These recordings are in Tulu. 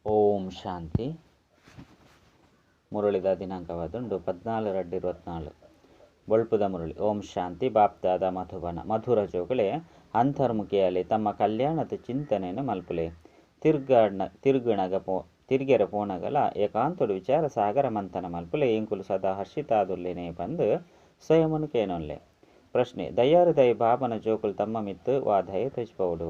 ಓಂ ಶಾಂತಿ. ಮುರಳಿದ ದಿನಾಂಕವಾದುಂಡು 14/2/24. ಬೊಳ್ಪುದ ಮುರಳಿ. ಓಂ ಶಾಂತಿ. ಬಾಪ್ದಾದ ಮಧುಬನ ಮಧುರ ಜೋಗಳೆ ಅಂತರ್ಮುಖಿಯಲ್ಲಿ ತಮ್ಮ ಕಲ್ಯಾಣದ ಚಿಂತನೆಯನ್ನು ಮಲ್ಪುಲೆ. ತಿರ್ಗಣಗ ಪೋ ತಿರ್ಗೆರ ಪೋನಗಲ ಏಕಾಂತೊಡು ವಿಚಾರ ಸಾಗರ ಮಂಥನ ಮಲ್ಪುಲೆ. ಎಂಕುಲು ಸದಾ ಹರ್ಷಿತಾದುಲ್ಲೇನೆ ಬಂದು ಸ್ವಯಮನು ಕೇನೊಲ್ಲೆ. ಪ್ರಶ್ನೆ: ದಯಾರು ದಯ ಬಾಬನ ಜೋಕುಲು ತಮ್ಮ ಮಿತ್ತು ವಾ ದಯ ತೋಜಿಪವುಡು?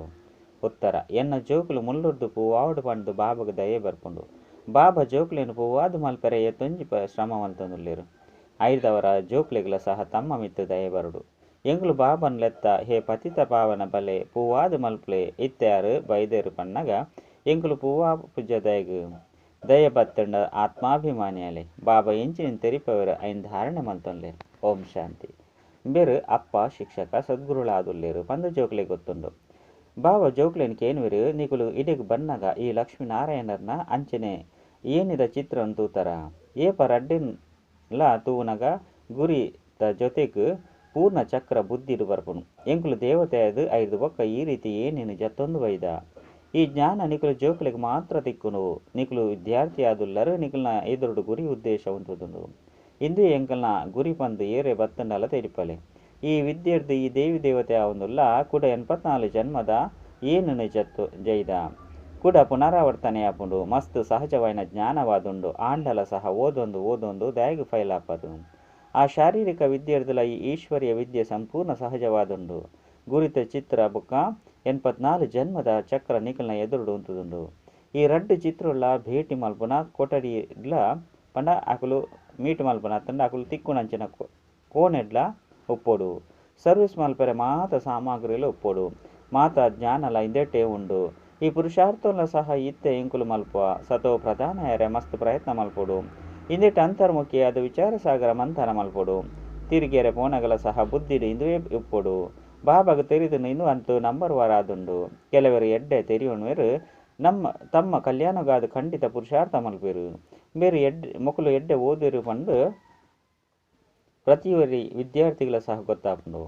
ಉತ್ತರ: ಎನ್ನ ಜೋಕುಲು ಮುಲ್ಲುರ್ದು ಪೂವಾವಡು ಪಂದು ಬಾಬಗ ದಯೆ ಬರ್ಪುಂಡು. ಬಾಬಾ ಜೋಕುಲೆನ್ ಪೂವಾದು ಮಲ್ಪೆರೆ ಏತೊಂಜಿ ಶ್ರಮ ಮಲ್ತೊಂದುಲ್ಲೆರ್. ಐದವರ ಜೋಕುಲೆಗ್ಲ ಸಹ ತಮ್ಮ ಮಿತ್ತು ದಯೆ ಬರಡು. ಎಂಕುಲು ಬಾಬನ್ ಲೆತ್ತ ಹೇ ಪತಿತ ಪಾವನ ಬಲೆ ಪೂವಾದು ಮಲ್ಪುಲೆ ಇತ್ಯಾರು ಬೈದೇರು ಪನ್ನಗ ಎಂಕುಲು ಪೂವಾ ಪೂಜ ದಯಗ್ ದಯ ಬತ್ತಂಡ ಆತ್ಮಾಭಿಮಾನಿಯಾಲೆ ಬಾಬಾ ಎಂಚಿನ ತೆರಿಪವರು ಐನ್ ಧಾರಣೆ ಮಲ್ತೊನ್ಲೆ. ಓಂ ಶಾಂತಿ. ಬೇರು ಅಪ್ಪ ಶಿಕ್ಷಕ ಸದ್ಗುರುಳಾದುಲ್ಲೇರು ಪಂದು ಜೋಕುಲೆ ಗೊತ್ತುಂಡು. ಬಾಬಾ ಜೋಕುಲೆನ್ ಕೇನುವೆರು ನಿಕುಲು ಇಡೆಗ್ ಬನ್ನಗ ಈ ಲಕ್ಷ್ಮೀನಾರಾಯಣರ್ನ ಅಂಚನೆ ಏನಿದ ಚಿತ್ರನ್ ತೂತರ ಏಪ ರಡ್ಡೆನ್ಲ ತೂವನಗ ಗುರಿ ತ ಜೊತೆಗ್ ಪೂರ್ಣ ಚಕ್ರ ಬುದ್ಧಿಡ್ ಬರ್ಪುನು. ಎಂಕುಲು ದೇವತೆ ಆದ್ ಐರ್ದ್ ಬೊಕ್ಕ ಈ ರೀತಿ ಏನಿನ್ ಜತ್ತೊಂದು ಬೈದ. ಈ ಜ್ಞಾನ ನಿಕುಲು ಜೋಕುಲೆಗ್ ಮಾತ್ರ ತಿಕ್ಕುಂಡು. ನಿಕುಲು ವಿದ್ಯಾರ್ಥಿ ಆದುಲ್ಲರ್. ನಿಕುಲ್ನ ಎದುರುಡು ಗುರಿ ಉದ್ದೇಶ ಉಂತುದುಂಡು. ಇಂದುವೆ ಎಂಕಲ್ನ ಗುರಿ ಪಂದು ಏರೆ ಬತ್ತಂಡಲ ತೆರಿಪಲೆ. ಈ ವಿದ್ಯೆರ್ದು ಈ ದೇವಿ ದೇವತೆ ಆವೊಂದುಲ್ಲ. ಕುಡ 84 ಜನ್ಮದ ಏನನ್ನು ಜತ್ತು ಜೈದ ಕುಡ ಪುನರಾವರ್ತನೆ ಆಪುಂಡು. ಮಸ್ತ್ ಸಹಜವಾಯಿನ ಜ್ಞಾನವಾದುಂಡು. ಆಂಡಲ ಸಹ ಓದೊಂದು ಓದೊಂದು ದಾಯೆಗ್ ಫೈಲ್ ಆಪರು. ಆ ಶಾರೀರಿಕ ವಿದ್ಯೆರ್ದುಲ ಈ ಈಶ್ವರ್ಯ ವಿದ್ಯೆ ಸಂಪೂರ್ಣ ಸಹಜವಾದುಂಡು. ಗುರಿತ ಚಿತ್ರ ಬೊಕ್ಕ 84 ಜನ್ಮದ ಚಕ್ರ ನಿಕಲ್ನ ಎದುರುಡು ಉಂತುದುಂಡು. ಈ ರಡ್ಡು ಚಿತ್ರೊಲ ಭೇಟಿ ಮಲ್ಪುನ ಕೊಠಡಿಡ್ಲ ಪಂಡ ಅಕುಲು ಮೀಟ್ ಮಲ್ಪುನ ಅತ್ತಂಡ ಅಕುಲು ತಿಕ್ಕುನಂಚಿನ ಕೋಣೆಡ್ಲ ಉಪ್ಪೊಡು. ಸರ್ವಿಸ್ ಮಲ್ಪೆರೆ ಮಾತ ಸಾಮಗ್ರಿಲು ಉಪ್ಪೊಡು. ಮಾತ ಜ್ಞಾನಲ ಇಂದೆಟೇ ಉಂಡು. ಈ ಪುರುಷಾರ್ಥಲ ಸಹ ಇತ್ತೆ ಎಂಕುಲು ಮಲ್ಪುವ ಸತೋ ಪ್ರಧಾನ ಯಾರೆ ಮಸ್ತ್ ಪ್ರಯತ್ನ ಮಲ್ಪೊಡು. ಇಂದೆಟ್ ಅಂತರ್ಮುಖಿಯಾದ ವಿಚಾರ ಸಾಗರ ಮಂಥನ ಮಲ್ಪೊಡು. ತಿರುಗೇರೆ ಪೋನಗಲ ಸಹ ಬುದ್ಧಿಡ್ ಇಂದುವೇ ಉಪ್ಪೊಡು. ಬಾಬಾಗ ತೆರಿದು ಇಂದು ಅಂತೂ ನಂಬರ್ ವಾರಾದುಂಡು. ಕೆಲವರು ಎಡ್ಡೆ ತೆರಿಯೊಣುವೆರು ನಮ್ಮ ತಮ್ಮ ಕಲ್ಯಾಣಗಾದ ಖಂಡಿತ ಪುರುಷಾರ್ಥ ಮಲ್ಪೆರು. ಬೇರೆ ಎಡ್ಡೆ ಮೊಕಲು ಎಡ್ಡೆ ಓದುವೆರು ಪಂದು ಪ್ರತಿಯೊರಿ ವಿದ್ಯಾರ್ಥಿಗಳ ಸಹ ಗೊತ್ತಾಪುಂಡು.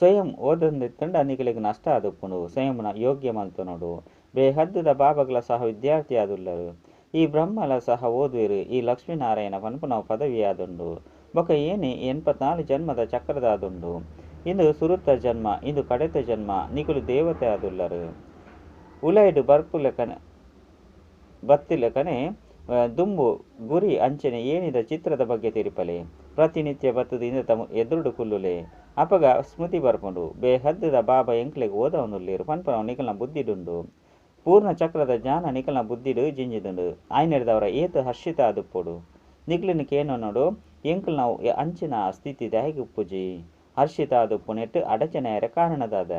ಸ್ವಯಂ ಓದಂದಿತ್ತಂಡ ನಿಕಲೆಗ್ ನಷ್ಟ ಆದುಪ್ಪುಂಡು. ಸ್ವಯಂನ ಯೋಗ್ಯ ಮಲ್ತೊನೊಡು. ಬೇಹದ್ದುದ ಬಾಬಾಗ್ಲ ಸಹ ವಿದ್ಯಾರ್ಥಿ ಆದುಲ್ಲರು. ಈ ಬ್ರಹ್ಮಲ ಸಹ ಓದುವೆರು. ಈ ಲಕ್ಷ್ಮೀನಾರಾಯಣ ಪನ್ಪುನವು ಪದವಿ ಆದುಂಡು. ಬೊಕ ಏನಿ 84 ಜನ್ಮದ ಚಕ್ರದಾದುಂಡು. ಇಂದು ಸುರುತ ಜನ್ಮ, ಇಂದು ಕಡೆತ ಜನ್ಮ. ನಿಕುಲು ದೇವತೆ ಆದುಲ್ಲರು. ಉಲೈಡ್ ಬರ್ಪುಲೆಕನೆ ಬತ್ತಿಲೆಕನೆ ದುಂಬು ಗುರಿ ಅಂಚನೆ ಏನಿದ ಚಿತ್ರದ ಬಗ್ಗೆ ತೆರಿಪಲೆ. ಪ್ರತಿನಿತ್ಯ ಬತ್ತದ ಇಂದ ತಮ್ಮ ಎದುರುಡು ಕುಲ್ಲುಲೆ. ಅಪಗ ಸ್ಮೃತಿ ಬರ್ಪುಂಡು. ಬೇಹದ್ದುದ ಬಾಬಾ ಎಂಕ್ಲೆಗ್ ಓದವನುಲ್ಲೇರು ಪನ್ಪುನವು ನಿಕಲ್ನ ಬುದ್ಧಿಡುಂಡು. ಪೂರ್ಣ ಚಕ್ರದ ಜ್ಞಾನ ನಿಕಲ್ನ ಬುದ್ಧಿಡ್ ಜಿಂಜಿದುಂಡು. ಆಯ್ನೆಡ್ದವರ ಏತ್ ಹರ್ಷಿತ ಆದುಪ್ಪೊಡು. ನಿಕ್ಲಿನ ಕೇನೊನೊಡು ಎಂಕಲ್ನ ಅಂಚಿನ ಸ್ಥಿತಿ ದಾಯೆಗ್ ಉಪ್ಪುಜಿ. ಹರ್ಷಿತ ಆದುಪ್ಪುನೆಟ್ ಅಡಚಣೆಯರ ಕಾರಣದಾದ.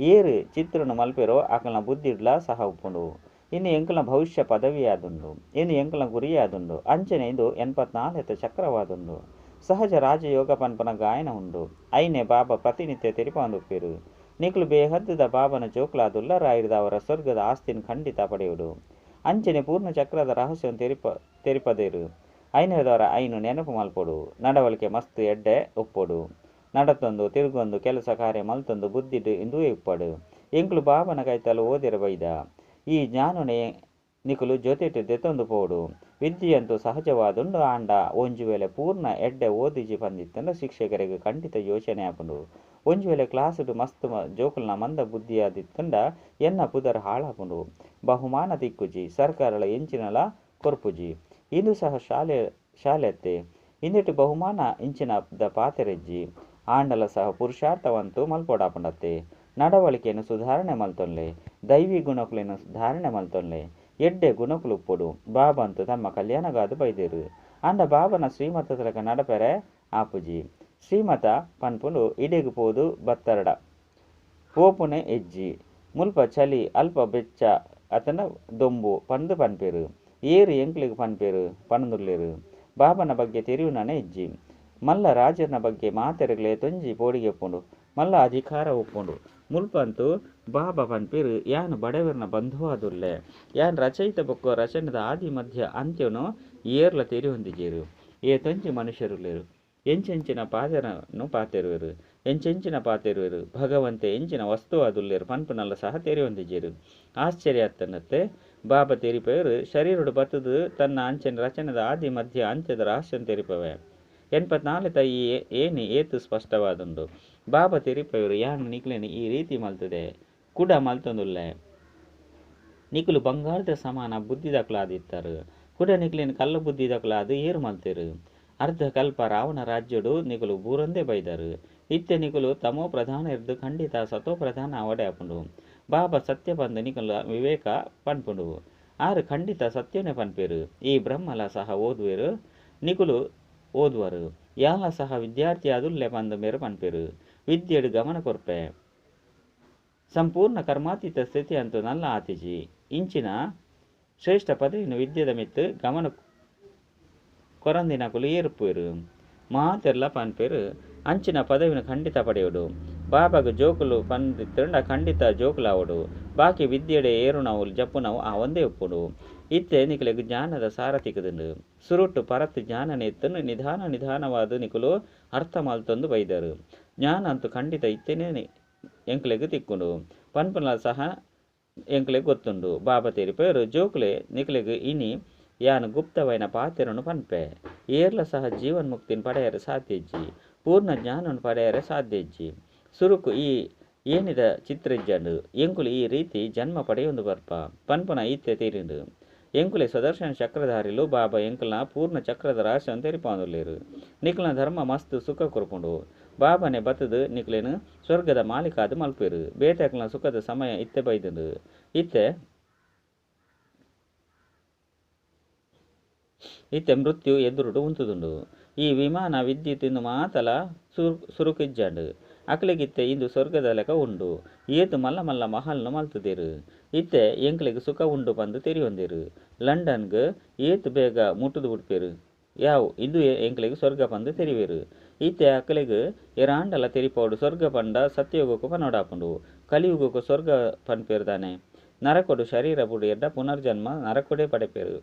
ಏರು ಚಿತ್ರನು ಮಲ್ಪೆರೋ ಅಕಲ್ನ ಬುದ್ಧಿಡ್ಲ ಸಹ ಉಪ್ಪುಂಡು. ಇನ್ನು ಎಂಕಲ್ನ ಭವಿಷ್ಯ ಪದವಿಯಾದುಂಡು. ಇನ್ನು ಎಂಕಲ್ನ ಗುರಿಯಾದುಂಡು. ಅಂಚನೆ ಇಂದು 84 ಚಕ್ರವಾದುಂಡು. ಸಹಜ ರಾಜಯೋಗ ಪನ್ಪುನ ಗಾಯನ ಉಂಡು. ಐನೆ ಬಾಬಾ ಪ್ರತಿನಿತ್ಯ ತೆರಿಪಾಂದುಪ್ಪೇರು. ನಿಕುಲು ಬೇಹದ್ದುದ ಬಾಬನ ಜೋಕ್ಲಾದುಲ್ಲರ ಐರ್ದವರ ಸ್ವರ್ಗದ ಆಸ್ತಿನ ಖಂಡಿತ ಪಡೆಯುಡು. ಅಂಚನೆ ಪೂರ್ಣ ಚಕ್ರದ ರಹಸ್ಯವನ್ನು ತೆರಿಪದೇರು. ಐನದವರ ಐನು ನೆನಪು ಮಲ್ಪೊಡು. ನಡವಳಿಕೆ ಮಸ್ತ್ ಎಡ್ಡೆ ಉಪ್ಪೊಡು. ನಡತೊಂದು ತಿರುಗೊಂದು ಕೆಲಸ ಕಾರ್ಯ ಮಲ್ತೊಂದು ಬುದ್ಧಿಡ್ ಇಂದುವೇ ಉಪ್ಪಡು. ಎಂಕುಲು ಬಾಬನ ಕೈತಲ್ ಓದೆರ ಬೈದ. ಈ ಜ್ಞಾನನೆ ನಿಕುಲು ಜೊತೆಟ್ ದೆತೊಂದು ಪೋಡು. ವಿದ್ಯೆಯಂತೂ ಸಹಜವಾದುಂಡು. ಆಂಡ ಒಂಜಿ ವೇಳೆ ಪೂರ್ಣ ಎಡ್ಡೆ ಓದಿಜಿ ಪಂದಿತ್ತಂಡ ಶಿಕ್ಷಕರಿಗೆ ಖಂಡಿತ ಯೋಚನೆ ಆಪುಂಡು. ಒಂಜಿ ವೇಳೆ ಕ್ಲಾಸ್ಡ್ ಮಸ್ತ್ ಜೋಕುಲ್ನ ಮಂದ ಬುದ್ಧಿಯಾದಿತ್ತಂಡ ಎನ್ನ ಪುದರ್ ಹಾಳಾಪುಂಡು. ಬಹುಮಾನ ತಿಕ್ಕುಜಿ. ಸರ್ಕಾರಲ ಎಂಚಿನಲ ಕೊರ್ಪುಜಿ. ಇಂದು ಸಹ ಶಾಲೆ ಶಾಲೆತ್ತೆ. ಇಂದೆಟ್ ಬಹುಮಾನ ಇಂಚಿನ ದ ಪಾತೆರೆಜ್ಜಿ. ಆಂಡಲ ಸಹ ಪುರುಷಾರ್ಥವಂತೂ ಮಲ್ಪೊಡಾಪುಂಡತ್ತೆ. ನಡವಳಿಕೆಯನ್ನು ಸುಧಾರಣೆ ಮಲ್ತೊನ್ಲೆ. ದೈವಿ ಗುಣಕುಲೆನ್ ಧಾರಣೆ ಮಲ್ತೊನ್ಲೆ. ಎಡ್ಡೆ ಗುಣಕುಲು ಉಪ್ಪೊಡು. ಬಾಬಾ ಅಂತೂ ತಮ್ಮ ಕಲ್ಯಾಣಗಾದು ಬೈದೇರು. ಆಂಡ ಬಾಬನ ಶ್ರೀಮತದಲಕ ನಡಪೆರೆ ಆಪುಜಿ. ಶ್ರೀಮತ ಪನ್ಪುಂಡು ಇಡೆಗ್ ಪೋದು ಬತ್ತರಡ ಪೋಪುನೆ ಇಜ್ಜಿ. ಮುಲ್ಪ ಚಲಿ ಅಲ್ಪ ಬೆಚ್ಚ ಅತನ ದೊಂಬು ಪಂದು ಪನ್ಪೆರು. ಏರು ಎಂಕ್ಲೆಗ್ ಪನ್ಪೆರು ಪನೊಂದುಲ್ಲೆರು. ಬಾಬನ ಬಗ್ಗೆ ತೆರಿಯುನನೆ ಇಜ್ಜಿ. ಮಲ್ಲ ರಾಜರ್ನ ಬಗ್ಗೆ ಮಾತೆರ್ಗ್ಲೇ ತೊಂಜಿ ಪೋಡಿಗೆ ಉಪ್ಪುಂಡು. ಮಲ್ಲ ಅಧಿಕಾರ ಉಪ್ಪುಂಡು. ಮುಲ್ಪಂತು ಬಾಬಾ ಪನ್ಪೆರು ಯಾನ್ ಬಡವರ್ನ ಬಂಧುವಾದುಲ್ಲೆ. ಯಾನ್ ರಚಯಿತ ಬೊಕ್ಕ ರಚನೆದ ಆದಿ ಮಧ್ಯ ಅಂತ್ಯನು ಏರ್ಲ ತೆರಿಯೊಂದಿಜೆರು. ಏತೊಂಜಿ ಮನುಷ್ಯರುಲ್ಲೆರು. ಎಂಚೆಂಚಿನ ಪಾತೆರನು ಪಾತೆರುವೆರು. ಎಂಚೆಂಚಿನ ಪಾತೆರುವೆರು. ಭಗವಂತೆ ಎಂಚಿನ ವಸ್ತುವಾದುಲ್ಲೆರು ಪನ್ಪುನಲ್ಲ ಸಹ ತೆರಿಯೊಂದಿಜೆರು. ಆಶ್ಚರ್ಯ ಅತ್ತಂಡತ್ತೆ. ಬಾಬಾ ತೆರಿಪವರು ಶರೀರಡು ಬತ್ತದು ತನ್ನ ಅಂಚನೆ ರಚನೆದ ಆದಿ ಮಧ್ಯ ಅಂತ್ಯದ ರಹಸ್ಯ ತೆರಿಪವೆ. 84 ಈ ಏನಿ ಏತು ಸ್ಪಷ್ಟವಾದುಂಡು. ಬಾಬಾ ತೆರಿಪವರು ಯಾನು ನಿಕ್ಲೇನು ಈ ರೀತಿ ಮಲ್ತದೆ ಕುಡ ಮಲ್ತೊಂದುಲ್ಲೆ. ನಿಕುಲು ಬಂಗಾರದ ಸಮಾನ ಬುದ್ಧಿದಕುಲಾದಿತ್ತಾರೆ ಕುಡ ನಿಕ್ಲೇನು ಕಲ್ಲು ಬುದ್ಧಿದಕುಲಾದ ಏರು ಮಲ್ತೇರು. ಅರ್ಧ ಕಲ್ಪ ರಾವಣ ರಾಜ್ಯಡು ನಿಕುಲು ಬೂರಂದೇ ಬೈದರು. ಇತ್ತೆ ನಿಕುಲು ತಮೋ ಪ್ರಧಾನ ಇರ್ದು ಖಂಡಿತ ಸತೋ ಪ್ರಧಾನ ಅವಡೆ ಆಪುಂಡು. ಬಾಬಾ ಸತ್ಯ ಪಂದು ನಿಕುಲ ವಿವೇಕ ಪನ್ಪುಂಡು. ಆರು ಖಂಡಿತ ಸತ್ಯನೇ ಪನ್ಪೇರು. ಈ ಬ್ರಹ್ಮಲ ಸಹ ಓದುವೆರು ನಿಕುಲು ಓದುವರು. ಯಾಲ ಸಹ ವಿದ್ಯಾರ್ಥಿ ಅದುಲ್ಲೆ ಪಂದು ಮೇರು ಪನ್ಪೇರು. ವಿದ್ಯೆಡು ಗಮನ ಕೊರ್ಪೆ. ಸಂಪೂರ್ಣ ಕರ್ಮಾತೀತ ಸ್ಥಿತಿ ಅಂತೂ ನಲ್ಲ ಆತಿಜಿ. ಇಂಚಿನ ಶ್ರೇಷ್ಠ ಪದವಿಯನ್ನು ವಿದ್ಯೆದ ಮಿತ್ತು ಗಮನ ಕೊರಂದಿನಕುಲು ಏರ್ಪೇರು ಮಾತೆಲ್ಲ ಪನ್ಪೇರು. ಅಂಚಿನ ಪದವಿನ ಖಂಡಿತ ಪಡೆಯೋಡು. ಬಾಬಾಗ ಜೋಕುಲು ಪಂದಿತ್ತಂಡ ಖಂಡಿತ ಜೋಕುಲಾವಡು. ಬಾಕಿ ವಿದ್ಯೆಡೆ ಏರುನವು ಜಪ್ಪುನವು ಆ ಒಂದೇ ಉಪ್ಪುಡು. ಇತ್ತೆ ನಿಕುಲೆಗ್ ಜ್ಞಾನದ ಸಾರ ತಿಕ್ಕದುಂಡು. ಸುರುಟು ಪರತ್ ಜ್ಞಾನನೆ ಇತ್ತನ್ನು ನಿಧಾನ ನಿಧಾನವಾದ ನಿಕುಲು ಅರ್ಥ ಮಲ್ತೊಂದು ಬೈದರು. ಜ್ಞಾನ ಅಂತೂ ಖಂಡಿತ ಇತ್ತೇನೆ ಎಂಕ್ಲೆಗ್ ತಿಕ್ಕುಂಡು ಪನ್ಪುನ ಸಹ ಎಂಕ್ಲೆಗ್ ಗೊತ್ತುಂಡು. ಬಾಬಾ ತೆರಿಪೇರು ಜೋಕುಲೆ ನಿಕುಲೆಗ್ ಇನಿ ಯಾನು ಗುಪ್ತವೈನ ಪಾತೆರನು ಪನ್ಪೆ. ಏರ್ಲ ಸಹ ಜೀವನ್ಮುಕ್ತಿನ ಪಡೆಯರೆ ಸಾಧ್ಯ ಇಜ್ಜಿ, ಪೂರ್ಣ ಜ್ಞಾನವನ್ನು ಪಡೆಯರೆ ಸಾಧ್ಯ ಇಜ್ಜಿ. ಸುರುಕು ಈ ಏನಿದ ಚಿತ್ರಜ್ಜಂಡು ಎಂಕುಲು ಈ ರೀತಿ ಜನ್ಮ ಪಡೆಯೊಂದು ಬರ್ಪ ಪನ್ಪುನ ಇತ್ತೆ ತೀರಿಂಡು. ಎಂಕುಲೆ ಸುದರ್ಶನ ಚಕ್ರಧಾರಿಲು ಬಾಬಾ ಎಂಕುಲ್ನ ಪೂರ್ಣ ಚಕ್ರದ ರಹಸ್ಯವನ್ನು ತೆರಿಪಾಂದುಲ್ಲೇರು. ನಿಕುಲ್ನ ಧರ್ಮ ಮಸ್ತ್ ಸುಖ ಕೊರ್ಪುಂಡು. ಬಾಬಾನೆ ಬತ್ತದು ನಿಕ್ಲೇನು ಸ್ವರ್ಗದ ಮಾಲೀಕಾದ ಮಲ್ಪೇರು. ಬೇಟೆಕ್ಲನ ಸುಖದ ಸಮಯ ಇತ್ತೆ ಬೈದುಂಡು. ಇತ್ತೆ ಇತ್ತೆ ಮೃತ್ಯು ಎದುರುಡು ಉಂತುದುಂಡು. ಈ ವಿಮಾನ ವಿದ್ಯುತ್ ಇಂದು ಮಾತಲ ಸುರುಕಿಜ್ಜಂಡು. ಅಕ್ಲೆಗಿತ್ತೆ ಇಂದು ಸ್ವರ್ಗದ ಲೆಕ್ಕ ಉಂಡು. ಏತು ಮಲ್ಲ ಮಲ್ಲ ಮಹಲ್ನು ಮಲ್ತುದೇರು. ಇತ್ತೆ ಎಂಕ್ಲೆಗ್ ಸುಖ ಉಂಡು ಪಂದು ತೆರಿಯೊಂದೇರು. ಲಂಡನ್ಗ್ ಏತು ಬೇಗ ಮುಟ್ಟುದು ಬಿಡ್ಪೇರು. ಯಾವು ಇಂದು ಎಂಕ್ಲೆಗ್ ಸ್ವರ್ಗ ಪಂದು ತೆರಿವೇರು. ಇತ್ತೆ ಅಕ್ಲೆಗ್ ಎರಾಂಡಲ ತೆರಿಪೋಡು ಸ್ವರ್ಗ ಪಂಡ ಸತ್ಯಯುಗಕ್ಕೂ ಪನೋಡಾಪುಂಡು. ಕಲಿಯುಗಕ್ಕೂ ಸ್ವರ್ಗ ಪನ್ಪೇರು ತಾನೆ. ನರಕೊಡು ಶರೀರ ಬುಡು ಎಡ್ಡ ಪುನರ್ಜನ್ಮ ನರಕೊಡೆ ಪಡೆಪೇರು.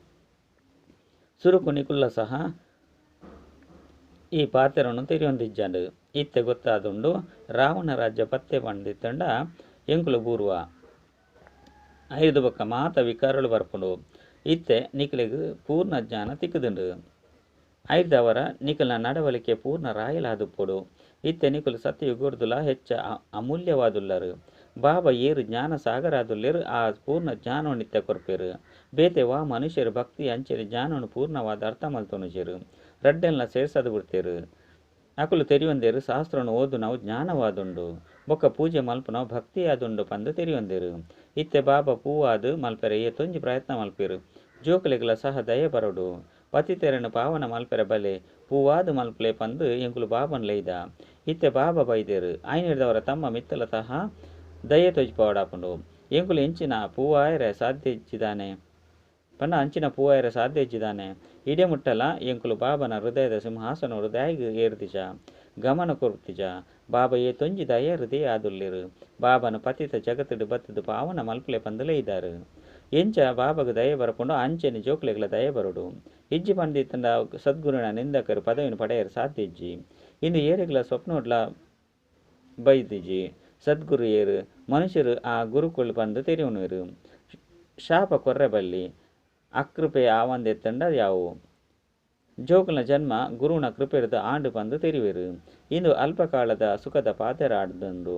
ಸುರುಕು ನಿಕುಲ್ಲ ಸಹ ಈ ಪಾತ್ರವನ್ನು ತೆರಿಯೊಂದಿಜ್ಜಂಡು. ಇತ್ತೆ ಗೊತ್ತಾದುಂಡು ರಾವಣ ರಾಜ್ಯ ಪತ್ತೆ ಪಂಡಿತ್ತಂಡ ಎಂಕುಲು ಬೂರ್ವ ಐದು ಬೊಕ್ಕ ಮಾತ ವಿಕಾರಗಳು ಬರ್ಪುಂಡು. ಇತ್ತೆ ನಿಕುಲೆಗ್ ಪೂರ್ಣ ಜ್ಞಾನ ತಿಕ್ಕುದುಂಡು. ಐದವರ ನಿಕುಲ್ನ ನಡವಳಿಕೆ ಪೂರ್ಣ ರಾಯಲಾದುಪ್ಪೊಡು. ಇತ್ತೆ ನಿಕುಲು ಸತ್ಯಯುಗರ್ದುಲ ಹೆಚ್ಚ ಅಮೂಲ್ಯವಾದುಲ್ಲರು. ಬಾಬಾ ಏರು ಜ್ಞಾನ ಸಾಗರಾದುಲ್ಲೇರು. ಆ ಪೂರ್ಣ ಜ್ಞಾನವನ್ನು ಇತ್ತೆ ಕೊರ್ಪೇರು. ಬೇತೆ ವಾ ಮನುಷ್ಯರು ಭಕ್ತಿ ಅಂಚೆನೆ ಜ್ಞಾನವನ್ನು ಪೂರ್ಣವಾದ ಅರ್ಥ ಮಲ್ತೊನುಜೆರು. ರಡ್ಡೆಲ್ಲ ಸೇರ್ಸದು ಬಿಡ್ತೇರು. ಅಕುಲು ತೆರಿಯೊಂದೇರು ಶಾಸ್ತ್ರವನ್ನು ಓದು ನಾವು ಜ್ಞಾನವಾದುಂಡು ಬೊಕ್ಕ ಪೂಜೆ ಮಲ್ಪು ನಾವು ಭಕ್ತಿಯಾದುಂಡು ಪಂದು ತೆರಿಯೊಂದೇರು. ಇತ್ತೆ ಬಾಬಾ ಪೂವಾದು ಮಲ್ಪೆರೆ ಏತೊಂಜಿ ಪ್ರಯತ್ನ ಮಲ್ಪೇರು. ಜೋಕುಲೆಗ್ಲ ಸಹ ದಯ ಬರೋಡು. ಪತಿತೆರನ್ನು ಪಾವನ ಮಲ್ಪೆರೆ ಬಲೆ ಪೂವಾದು ಮಲ್ಪಲೆ ಪಂದು ಎಂಕುಲು ಬಾಬನ್ ಲೈದ. ಇತ್ತೆ ಬಾಬಾ ಬೈದೇರು ಆಯ್ನಿಡ್ದವರ ತಮ್ಮ ಮಿತ್ತಲ ಸಹ ದಯ ತೊಜ್ಪೋಡಾಪುಂಡು. ಎಂಕುಲು ಎಂಚಿನ ಪೂವಾಯರೆ ಸಾಧ್ಯ ಇಚ್ಚಿದಾನೆ ಪಂಡ ಅಂಚಿನ ಪೂವಾಯರೆ ಸಾಧ್ಯ ಇಚ್ಚಿದಾನೆ. ಇಡೆ ಮುಟ್ಟಲ ಎಂಕುಲು ಬಾಬನ ಹೃದಯದ ಸಿಂಹಾಸನೋಡು ದಯಗ್ ಏರ್ದಿಜ ಗಮನ ಕೊರ್ತಿಜ. ಬಾಬಾ ಏ ತೊಂಜಿ ದಯ ಹೃದಯ ಆದುಲ್ಲೇರು. ಬಾಬನ ಪತಿತ ಜಗತ್ತುಡು ಬತ್ತದು ಪಾವನ ಮಲ್ಪಲೆ ಪಂದಲೇ ಇದ್ದಾರೆ. ಎಂಚ ಬಾಬಾಗ ದಯ ಬರಪುಂಡು ಅಂಚೆನೆ ಜೋಕ್ಲೆಗ್ಲ ದಯ ಬರೋಡು. ಇಜ್ಜಿ ಪಂಡಿತ್ತಂಡ ಸದ್ಗುರುನ ನಿಂದಕರು ಪದವಿನ ಪಡೆಯರು ಸಾಧ್ಯ ಇಜ್ಜಿ. ಇನ್ನು ಏರಿಗ್ಲ ಸ್ವಪ್ನೋಡ್ಲ ಬೈದಿಜಿ. ಸದ್ಗುರು ಏರು ಮನುಷ್ಯರು ಆ ಗುರುಕುಳು ಬಂದು ತೆರಿಯುಣರು. ಶಾಪ ಕೊರ್ರೆ ಬಲ್ಲಿ ಅಕೃಪೆ ಆವಂದೆತ್ತಂಡ ಯಾವು ಜೋಕುಲ ಜನ್ಮ ಗುರುವಿನ ಕೃಪೆರದ ಆಂಡು ಬಂದು ತೆರಿವೆರು. ಇಂದು ಅಲ್ಪಕಾಲದ ಸುಖದ ಪಾತೆರ ಆಡ್ದುಂಡು.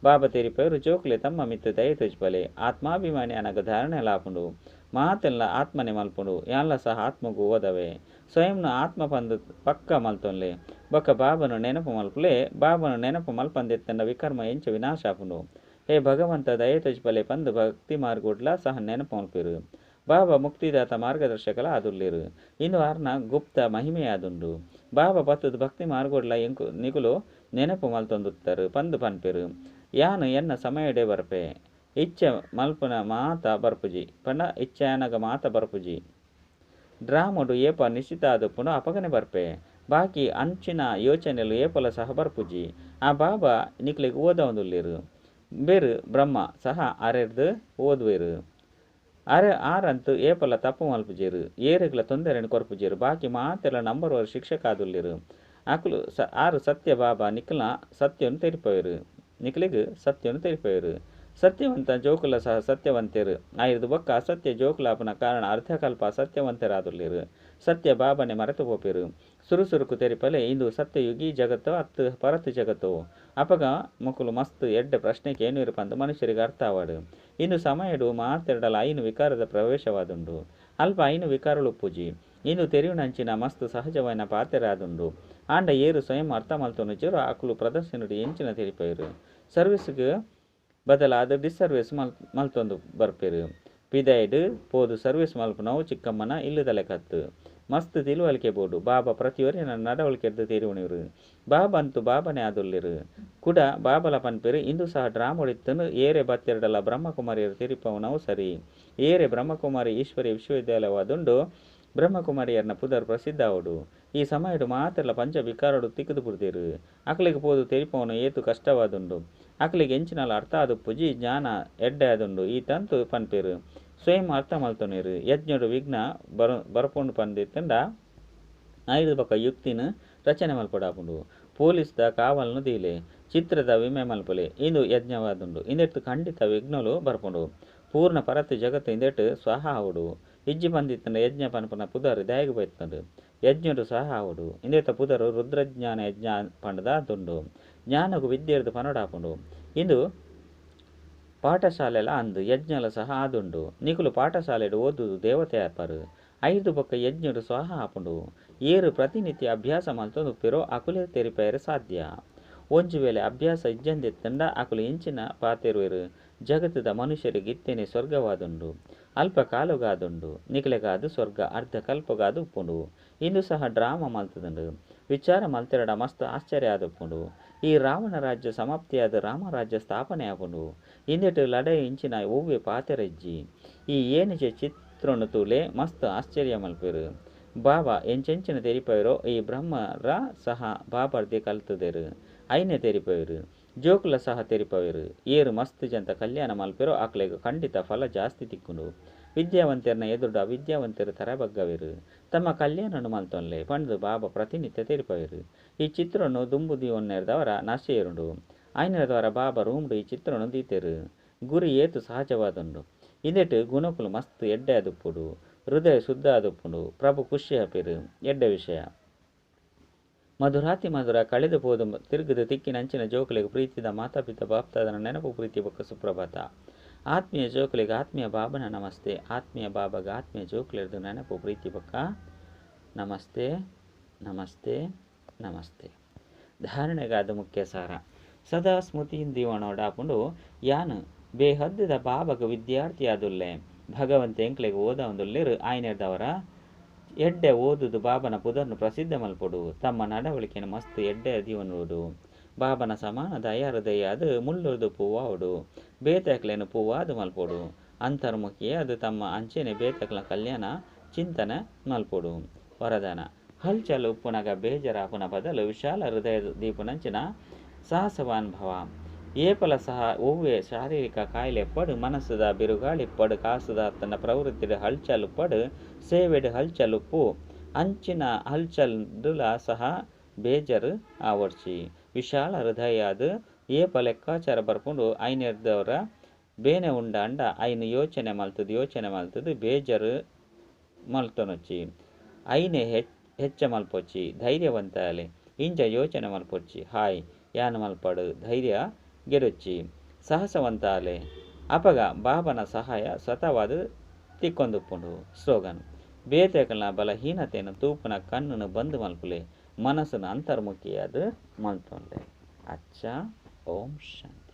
ಬಾಬಾ ತೆರಿಪವರು ಜೋಕುಲೆ ತಮ್ಮ ಮಿತ್ತು ದಯ ತೋಜ್ಪಲೆ. ಆತ್ಮಾಭಿಮಾನಿ ಅನಗ ಧಾರಣೆ ಲಾಪುಂಡು. ಮಾತೆಲ್ಲ ಆತ್ಮನೆ ಮಲ್ಪುಂಡು. ಯಾನ್ಲ ಸಹ ಆತ್ಮಗೂ ಓದವೆ. ಸ್ವಯಂನ ಆತ್ಮ ಪಂದು ಪಕ್ಕ ಮಲ್ತೊನ್ಲೆ. ಬೊಕ್ಕ ಬಾಬನು ನೆನಪು ಮಲ್ಪುಲೆ. ಬಾಬನು ನೆನಪು ಮಲ್ಪಂದೆತ್ತಂಡ ವಿಕರ್ಮ ಎಂಚ ವಿನಾಶ ಆಪುಂಡು. ಹೇ ಭಗವಂತ ದಯ ತೋಜ್ಪಲೆ ಪಂದು ಭಕ್ತಿ ಮಾರ್ಗೋಡ್ಲ ಸಹ ನೆನಪು ಮಲ್ಪಿರು. ಬಾಬಾ ಮುಕ್ತಿದಾತ ಮಾರ್ಗದರ್ಶಕಲ ಆದುಲ್ಲೇರು. ಇಂದು ಆರ್ನ ಗುಪ್ತ ಮಹಿಮೆಯಾದುಂಡು. ಬಾಬಾ ಬತ್ತದ ಭಕ್ತಿ ಮಾರ್ಗೋಡ್ಲ ಎಂಕು ನಿಕುಲು ನೆನಪು ಮಲ್ತೊಂದುತ್ತರು ಪಂದು ಪನ್ಪೆರು. ಯಾನು ಎನ್ನ ಸಮಯಡೆ ಬರ್ಪೆ. ಇಚ್ಛೆ ಮಲ್ಪುನ ಮಾತ ಬರ್ಪುಜಿ ಪಂಡ ಇಚ್ಛೆ ಅನಗ ಮಾತ ಬರ್ಪುಜಿ. ಡ್ರಾಮಡು ಏಪ ನಿಶ್ಚಿತ ಆದುಪ್ಪುಂಡು ಅಪಗನೆ ಬರ್ಪೆ. ಬಾಕಿ ಅಂಚಿನ ಯೋಚನೆಲು ಏಪಲ ಸಹ ಬರ್ಪುಜಿ. ಆ ಬಾಬಾ ನಿಕ್ಲೆಗ್ ಓದೊಂದುಲ್ಲೇರು. ಬೇರು ಬ್ರಹ್ಮ ಸಹ ಅರೆರ್ದು ಓದುವೆರು. ಅರೆ ಆರಂತು ಏಪಲ ತಪ್ಪು ಮಲ್ಪುಜೆರು. ಏರೆಗ್ಲ ತೊಂದರೆಯನ್ನು ಕೊರ್ಪುಜೆರು. ಬಾಕಿ ಮಾತೆಲ್ಲ ನಂಬರ್ ವರ್ ಶಿಕ್ಷಕ ಆದುಲ್ಲೇರು. ಅಕುಲು ಆರು ಸತ್ಯ ಬಾಬಾ ನಿಕ್ಲ ಸತ್ಯವನ್ನು ತೆರಿಪವೇರು. ನಿಕ್ಲೆಗ್ ಸತ್ಯವನ್ನು ತೆರಿಪವೇರು. ಸತ್ಯವಂತ ಜೋಕುಲ ಸಹ ಸತ್ಯವಂತೆರು ಆಯಿರ್ದು ಬೊಕ್ಕ ಅಸತ್ಯ ಜೋಕುಲಾಪುನ ಕಾರಣ ಅರ್ಧಕಲ್ಪ ಅಸತ್ಯವಂತರಾದುಲ್ಲೆರು. ಸತ್ಯ ಬಾಬನೆ ಮರೆತು ಪೋಪೆರು. ಸುರುಸುರುಕು ತೆರಿಪಲೆ ಇಂದು ಸತ್ಯಯುಗಿ ಜಗತ್ತೋ ಅತ್ತು ಪರತ್ ಜಗತ್ತೋ. ಅಪಗ ಮೊಕುಲು ಮಸ್ತ್ ಎಡ್ಡೆ ಪ್ರಶ್ನೆ ಕೇನುವೆರು ಪಂದ್ ಮನುಷ್ಯರಿಗೆ ಅರ್ಥ ಆವಡ್. ಇಂದು ಸಮಯಡ್ ಮಾತೆರ್ಡಲ ಐನ್ ವಿಕಾರದ ಪ್ರವೇಶವಾದುಂಡು. ಅಲ್ಪ ಐನ್ ವಿಕಾರಲು ಉಪ್ಪುಜಿ. ಇಂದು ತೆರಿಯುನಂಚಿನ ಮಸ್ತ್ ಸಹಜವಾಯಿನ ಪಾತೆರ ಆದುಂಡು. ಆಂಡ ಏರ್ ಸ್ವಯಂ ಅರ್ಥ ಮಲ್ತೊನುಜೆರೋ ಅಕುಲು ಪ್ರದರ್ಶನಡ್ ಎಂಚಿನ ತೆರಿಪಾವೆರ್. ಸರ್ವಿಸ್ ಗ್ ಬದಲಾದ್ ಡಿಸ್ಸರ್ವಿಸ್ ಮಲ್ತೊಂದು ಬರ್ಪೆರ್. ಪಿದಾಯಿಡ್ ಪೋದು ಸರ್ವಿಸ್ ಮಲ್ಪುನವು ಚಿಕ್ಕಮ್ಮನ ಇಲ್ಲದಲೆಕತ್ತ್. ಮಸ್ತ್ ತಿಳುವಳಿಕೆ ಬೋಡು. ಬಾಬಾ ಪ್ರತಿಯೊರಿಯನ ನಡವಳಿಕೆರ್ದ್ ತೆರಿಯೊನುವೆರ್. ಬಾಬಾ ಅಂತೂ ಬಾಬಾನೇ ಆದುಲ್ಲೆರ್. ಕುಡ ಬಾಬಾಲ ಪನ್ಪೆರ್ ಇಂದು ಸಹ ಡ್ರಾಮಾಡ್ ಇತ್ತ್ಂಡ್ ಏರೇ ಬತ್ತೆರ್ಡಲ ಬ್ರಹ್ಮಕುಮಾರಿಯೆರ್ ತೆರಿಪಾವುನವು ಸರಿ. ಏರೇ ಬ್ರಹ್ಮಕುಮಾರಿ ಈಶ್ವರೀಯ ವಿಶ್ವವಿದ್ಯಾಲಯವಾದುಂಡು. ಬ್ರಹ್ಮಕುಮಾರಿಯೆರ್ನ ಪುದರ್ ಪ್ರಸಿದ್ಧ ಆವೊಡು. ಈ ಸಮಯಡ್ ಮಾತೆರ್ಲ ಪಂಚ ವಿಕಾರಡ್ ತಿಕ್ಕುದು ಬುಡ್ದೆರ್. ಅಕ್ಲೆಗ್ ಪೋದು ತೆರಿಪಾವುನ ಏತ್ ಕಷ್ಟವಾದುಂಡು. ಅಕ್ಲೆಗ್ ಎಂಚಿನಲ ಅರ್ಥ ಆದುಪ್ಪುಜಿ. ಜ್ಞಾನ ಎಡ್ಡೆ ಆದುಂಡು ಈತಂತ್ ಪನ್ಪೆರ್. ಸ್ವಯಂ ಅರ್ಥ ಮಲ್ತೊನುವೆರ್. ಯಜ್ಞಡ್ ವಿಘ್ನ ಬರ್ಪುಂಡು ಪಂದ್ ಇತ್ತ್ಂಡ ಐರ್ದ್ ಬೊಕ್ಕ ಯುಕ್ತಿನ್ ರಚನೆ ಮಲ್ಪೊಡಾಪುಂಡು. ಪೊಲೀಸ್ ದ ಕಾವಲ್ನ್ ದೀಲೆ. ಚಿತ್ರದ ವಿಮೆ ಮಲ್ಪುಲೆ. ಇಂದು ಯಜ್ಞವಾದುಂಡು. ಇಂದೆಟ್ ಖಂಡಿತ ವಿಘ್ನಲು ಬರ್ಪುಂಡು. ಪೂರ್ಣ ಪರತ್ ಜಗತ್ತ್ ಇಂದೆಟ್ ಸ್ವಾಹ ಆವೊಡು. ಇಜ್ಜಿ ಪಂದ್ ಇತ್ತ್ಂಡ ಯಜ್ಞ ಪನ್ಪುನ ಪುದರ್ ದಾಯೆಗ್ ಬತ್ತ್ಂಡ್. ಯಜ್ಞಡ್ ಸ್ವಾಹ ಆವೊಡು. ಇಂದೆತ ಪುದರ್ ರುದ್ರಜ್ಞಾನ ಯಜ್ಞ ಪಂಡ್ದ್ ಆದುಂಡು. ಜ್ಞಾನಗ್ ವಿದ್ಯೆರ್ದ್ ಪನೊಡಾಪುಂಡು. ಇಂದು ಪಾಠಶಾಲೆಲ ಅಂದ್ ಯಜ್ಞಲ ಸಹ ಆದುಂಡು. ನಿಕುಲು ಪಾಠಶಾಲೆಡ್ ಓದುದು ದೇವತೆ ಆಪರ್. ಐರ್ದ್ ಬೊಕ್ಕ ಯಜ್ಞಡ್ ಸ್ವಾಹ ಆಪುಂಡು. ಏರ್ ಪ್ರತಿನಿತ್ಯ ಅಭ್ಯಾಸ ಮಲ್ತೊಂದು ಉಪ್ಪುವೆರೋ ಅಕುಲೇ ತೆರಿಪಾಯೆರೆ ಸಾಧ್ಯ. ಒಂಜಿ ವೇಳೆ ಅಭ್ಯಾಸ ಇಜ್ಜಂದೆ ಇತ್ತ್ಂಡ ಅಕುಲು ಎಂಚಿನ ಪಾತೆರುವೆರ್. ಜಗತ್ತ್ ದ ಮನುಷ್ಯೆರೆಗ್ ಇತ್ತೆನೆ ಸ್ವರ್ಗವಾದುಂಡು. ಅಲ್ಪ ಕಾಲೊಗಾದುಂಡು. ನಿಕಲೆಗಾದ್ ಸ್ವರ್ಗ ಅರ್ಧ ಕಲ್ಪಗಾದ್ ಉಪ್ಪುಂಡು. ಇಂದು ಸಹ ಡ್ರಾಮಾ ಮಲ್ತ್ದ್ಂಡ್. ವಿಚಾರ ಮಲ್ತೆರ್ಡ ಮಸ್ತ್ ಆಶ್ಚರ್ಯ ಆದುಪ್ಪುಂಡು. ಈ ರಾವಣ ರಾಜ್ಯ ಸಮಾಪ್ತಿಯಾದ್ ರಾಮರಾಜ್ಯ ಸ್ಥಾಪನೆ ಆಪುಂಡು. ಇಂದೆಟ್ ಲಡಾಯಿ ಇಂಚಿನ ಒವ್ವೇ ಪಾತೆರ ಇಜ್ಜಿ. ಈ ಏನಿಜೆ ಚಿತ್ರೊನು ತೂಲೆ ಮಸ್ತ್ ಆಶ್ಚರ್ಯ ಮಲ್ಪುವೆರ್. ಬಾಬಾ ಎಂಚೆಂಚಿನ ತೆರಿಪಾವೆರೋ ಈ ಬ್ರಹ್ಮರ ಸಹ ಬಾಬಾರ್ದೆ ಕಲ್ತ್ದೆರ್. ಐನೇ ತೆರಿಪಾವೆರ್. ಜೋಕುಲ ಸಹ ತೆರಿಪಾವೆರ್. ಏರ್ ಮಸ್ತ್ ಜನತ ಕಲ್ಯಾಣ ಮಲ್ಪುವೆರೋ ಅಕ್ಲೆಗ್ ಖಂಡಿತ ಫಲ ಜಾಸ್ತಿ ತಿಕ್ಕುಂಡು. ವಿದ್ಯಾವಂತೆರ್ನ ಎದುರುಡು ಅವಿದ್ಯಾವಂತೆರ್ ತರೆ ಬಗ್ಗಾವೆರ್. ತಮ್ಮ ಕಲ್ಯಾಣನ್ ಮಲ್ತೊನ್ಲೆ ಪಂಡ್ದ್ ಬಾಬಾ ಪ್ರತಿನಿತ್ಯ ತೆರಿಪಾವೆರ್. ಈ ಚಿತ್ರೊನು ದುಂಬು ದೀವೊನ್ನೆರ್ದಾವರ ನಶೆ ಏರುಂಡು. ಐನೆರ್ದಾವರ ಬಾಬಾ ರೂಮ್ ಡ್ ಈ ಚಿತ್ರೊನು ದೀತೆರ್. ಗುರಿ ಏತ್ ಸಹಜವಾದುಂಡು. ಇಂದೆಟ್ ಗುಣಕುಲು ಮಸ್ತ್ ಎಡ್ಡೆ ಆದುಪ್ಪೊಡು. ಹೃದಯ ಶುದ್ಧ ಆದುಪ್ಪುಂಡು. ಪ್ರಭು ಖುಷಿ ಆಪೆರ್. ಎಡ್ಡೆ ವಿಷಯ. ಮಧುರಾತಿ ಮಧುರ ಕಳೆದು ಪೋದು ತಿರುಗುದು ತಿಕ್ಕಿನಂಚಿನ ಜೋಕುಲೆಗ್ ಪ್ರೀತಿದ ಮಾತಾಪಿತ ಬಾಪ್ತಾದನ ನೆನಪು ಪ್ರೀತಿ ಬೊಕ್ಕ ಸುಪ್ರಭಾತ. ಆತ್ಮೀಯ ಜೋಕುಲೆಗ್ ಆತ್ಮೀಯ ಬಾಬನ ನಮಸ್ತೆ. ಆತ್ಮೀಯ ಬಾಬಾಗ ಆತ್ಮೀಯ ಜೋಕುಲೆರ್ದು ನೆನಪು ಪ್ರೀತಿ ಬೊಕ್ಕ ನಮಸ್ತೆ ನಮಸ್ತೆ ನಮಸ್ತೆ. ಧಾರಣೆಗಾದ ಮುಖ್ಯ ಸಾರ ಸದಾ ಸ್ಮೃತಿಯಿಂದ ದೀವಣೋಡಾಪುಂಡು. ಯಾನ್ ಬೇಹದ್ದುದ ಬಾಬಗ ವಿದ್ಯಾರ್ಥಿಯಾದುಲ್ಲೆ. ಭಗವಂತ ಎಂಕ್ಲೆಗ್ ಓದಾವೊಂದುಲ್ಲೆರ್. ಆಯ್ನೆರ್ದವರ ಎಡ್ಡೆ ಓದುದು ಬಾಬನ ಪುದರ್ನು ಪ್ರಸಿದ್ಧ ಮಲ್ಪೊಡು. ತಮ್ಮ ನಡವಳಿಕೆನ್ ಮಸ್ತ್ ಎಡ್ಡೆ ದೀವೊನೊಡು. ಬಾಬನ ಸಮಾನ ದಯಾ ಹೃದಯಾದ್ ಮುಳ್ಳುರ್ದು ಪೂವಾವೊಡು. ಬೇತೆಕ್ಲೆನ್ ಪೂವಾದ್ ಮಲ್ಪೊಡು. ಅಂತರ್ಮುಖಿಯಾದ್ ತಮ್ಮ ಅಂಚೆನೆ ಬೇತೆಕ್ಲೆನ ಕಲ್ಯಾಣ ಚಿಂತನೆ ಮಲ್ಪೊಡು. ವರದಾನ ಹಲ್ಚಲ್ ಉಪ್ಪುನಗ ಬೇಜಾರಾಪುನ ಬದಲು ವಿಶಾಲ ಹೃದಯ ದೀಪುನಂಚಿನ ಸಾಹಸವಾನ್ ಭವ. ಏಪಲ ಸಹ ಒವ್ವೇ ಶಾರೀರಿಕ ಕಾಯಿಲೆ ಇಪ್ಪಡ್, ಮನಸ್ಸುದ ಬಿರುಗಾಳಿ ಇಪ್ಪಡ್, ಕಾಸುದ ಅತ್ತಂಡ ಪ್ರವೃತ್ತಿಡ್ ಹಲ್ಚಲ್ ಉಪ್ಪಡ್, ಸೇವೆಡ್ ಹಲ್ಚಲ್ ಉಪ್ಪು, ಅಂಚಿನ ಹಲ್ಚಲ್ಡುಲ ಸಹ ಬೇಜಾರು ಆವೊಡ್ಚಿ. ವಿಶಾಲ ಹೃದಯಾದ್ ಏಪ ಲೆಕ್ಕಾಚಾರ ಬರ್ಪುಂಡು. ಐನೆರ್ದವರ ಬೇನೆ ಉಂಡಾಂಡ ಐನ್ ಯೋಚನೆ ಮಲ್ತದ್ ಬೇಜಾರು ಮಲ್ತೊನೊಚ್ಚಿ. ಐನೆ ಹೆಚ್ಚ ಮಲ್ಪೊಚ್ಚಿ. ಧೈರ್ಯವಂತಾಲೆ ಇಂಚ ಯೋಚನೆ ಮಲ್ಪೊಚ್ಚಿ. ಹಾಯ್ ಯಾನ್ ಮಲ್ಪಡು ಧೈರ್ಯ ಗೆಡೊಚ್ಚಿ. ಸಾಹಸವಂತಾಲೆ ಅಪಗ ಬಾಬನ ಸಹಾಯ ಸ್ವತಃವಾದ್ ತಿಕ್ಕೊಂದುಪ್ಪುಂಡು. ಸ್ಲೋಗನ್ ಬೇತೆಕಲ್ನ ಬಲಹೀನತೆಯನ್ನು ತೂಪುನ ಕಣ್ಣನ್ನು ಬಂದ್ ಮಲ್ಪುಲೆ. ಮನಸ್ಸನ್ನು ಅಂತರ್ಮುಖಿಯಾದ ಮಲ್ತೊನ್ಲೆ. ಅಚ್ಚಾ ಓಂ ಶಾಂತಿ.